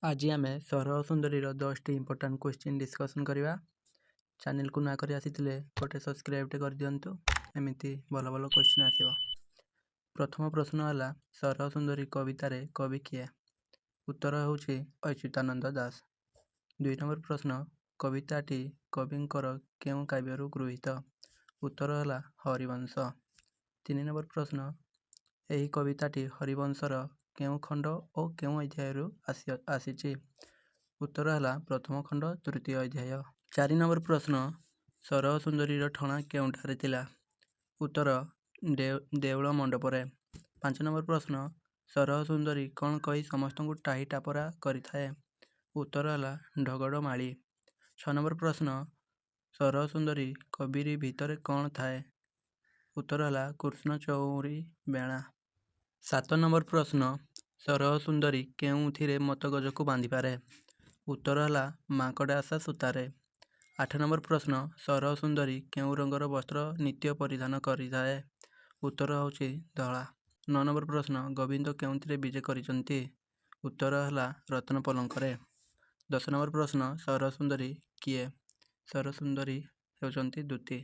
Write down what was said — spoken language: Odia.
ଆଜି ଆମେ ସରହ ସୁନ୍ଦରୀର 10ଟି ଇମ୍ପୋର୍ଟାଣ୍ଟ କ୍ୱେଶ୍ଚିନ୍ ଡିସ୍କସନ୍ କରିବା। ଚ୍ୟାନେଲକୁ ନୂଆ କରି ଆସିଥିଲେ ଗୋଟେ ସବସ୍କ୍ରାଇବ୍ଟେ କରିଦିଅନ୍ତୁ, ଏମିତି ଭଲ ଭଲ କ୍ୱେଶ୍ଚିନ୍ ଆସିବ। ପ୍ରଥମ ପ୍ରଶ୍ନ ହେଲା, ସରହ ସୁନ୍ଦରୀ କବିତାରେ କବି କିଏ? ଉତ୍ତର ହେଉଛି ଅଚ୍ୟୁତାନନ୍ଦ ଦାସ। 2 ନମ୍ବର ପ୍ରଶ୍ନ, କବିତାଟି କବିଙ୍କର କେଉଁ କାବ୍ୟରୁ ଗୃହୀତ? ଉତ୍ତର ହେଲା ହରିବଂଶ। 3 ନମ୍ବର ପ୍ରଶ୍ନ, ଏହି କବିତାଟି ହରିବଂଶର କେଉଁ ଖଣ୍ଡ ଓ କେଉଁ ଅଧ୍ୟାୟରୁ ଆସିଛି? ଉତ୍ତର ହେଲା ପ୍ରଥମ ଖଣ୍ଡ, ତୃତୀୟ ଅଧ୍ୟାୟ। 4 ନମ୍ବର ପ୍ରଶ୍ନ, ସରହ ସୁନ୍ଦରୀର ଠଣା କେଉଁଠାରେ ଥିଲା? ଉତ୍ତର ଦେଉଳ ମଣ୍ଡପରେ। 5 ନମ୍ବର ପ୍ରଶ୍ନ, ସରହ ସୁନ୍ଦରୀ କ'ଣ କହି ସମସ୍ତଙ୍କୁ ଟାହି ଟାପରା କରିଥାଏ? ଉତ୍ତର ହେଲା ଢଗଢ଼ମାଳି। 6 ନମ୍ବର ପ୍ରଶ୍ନ, ସରହ ସୁନ୍ଦରୀ କବିରୀ ଭିତରେ କ'ଣ ଥାଏ? ଉତ୍ତର ହେଲା କୃଷ୍ଣ ଚଉରୀ ବେଣା। 7 ନମ୍ବର ପ୍ରଶ୍ନ, ସରହ ସୁନ୍ଦରୀ କେଉଁଥିରେ ମତ୍ତଗଜକୁ ବାନ୍ଧିପାରେ? ଉତ୍ତର ହେଲା ମାଙ୍କଡ଼ାଶା ସୂତାରେ। 8 ନମ୍ବର ପ୍ରଶ୍ନ, ସରହ ସୁନ୍ଦରୀ କେଉଁ ରଙ୍ଗର ବସ୍ତ୍ର ନିତ୍ୟ ପରିଧାନ କରିଥାଏ? ଉତ୍ତର ହେଉଛି ଧଳା। 9 ନମ୍ବର ପ୍ରଶ୍ନ, ଗୋବିନ୍ଦ କେଉଁଥିରେ ବିଜେ କରିଛନ୍ତି? ଉତ୍ତର ହେଲା ରତ୍ନ ପଲଙ୍କରେ। 10 ନମ୍ବର ପ୍ରଶ୍ନ, ସରହ ସୁନ୍ଦରୀ କିଏ? ସରହ ସୁନ୍ଦରୀ ହେଉଛନ୍ତି ଦୂତୀ।